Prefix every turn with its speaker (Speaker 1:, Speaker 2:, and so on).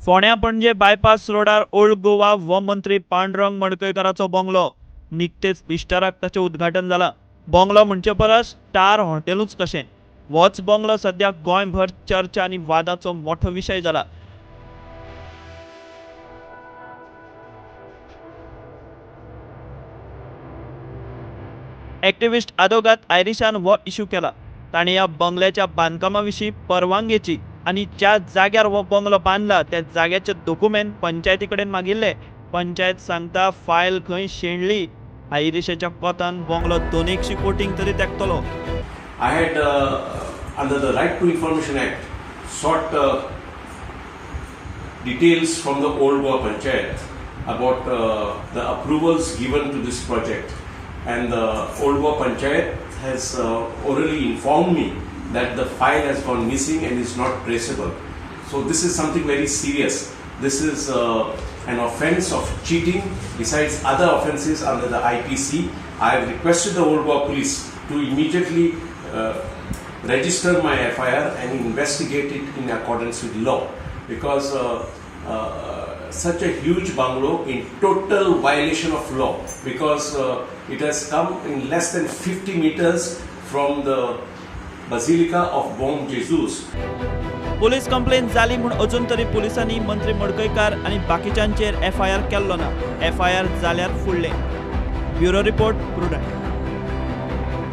Speaker 1: फोंड्या Panaji bypass रोडार old Goa हो मंत्री पांडुरंग मडकयकाराचो बंगलो. निकतेच इश्टाराक ताचें उद्घाटन जाला. बंगलो म्हणचे परस स्टार हॉटेलूच कशें. होच बंगलो सद्या गोंयभर चर्चा आनी वादाचो मोठो विशय जाला. एक्टिविस्ट आदोगाद आयरिशान हो इश्यू केला. ताणें ह्या बंगल्याच्या बांदकामा विशीं परवानगेची आनी ज्या जाग्यार हो बंगलो बांदला त्या जाग्याचे दोकुमेंत पंचायती कडेन मागिल्ले. पंचायत सांगता फायल खंय शेणली. आयरिशाच्या कोतान बंगलो 200 कोटींक तरी तेकतलो.
Speaker 2: I had, under the Right to Information Act, sought details from the Old Goa Panchayat about the approvals given to this project. And the Old Goa Panchayat has orally informed me that the file has gone missing and is not traceable. So this is something very serious. This is an offense of cheating besides other offenses under the IPC. I have requested the Old Goa Police to immediately register my FIR and investigate it in accordance with law, because such a huge bungalow in total violation of law, because it has come in less than 50 meters from the Basilica of Bom Jesus.
Speaker 1: Police complain जाली म्हूण अजून तरी पुलिसांनी मंत्री मडकयकार आनी बाकीच्यांचेर FIR केल्लो ना. FIR जाल्यार फुडलें. Bureau report, Prudent.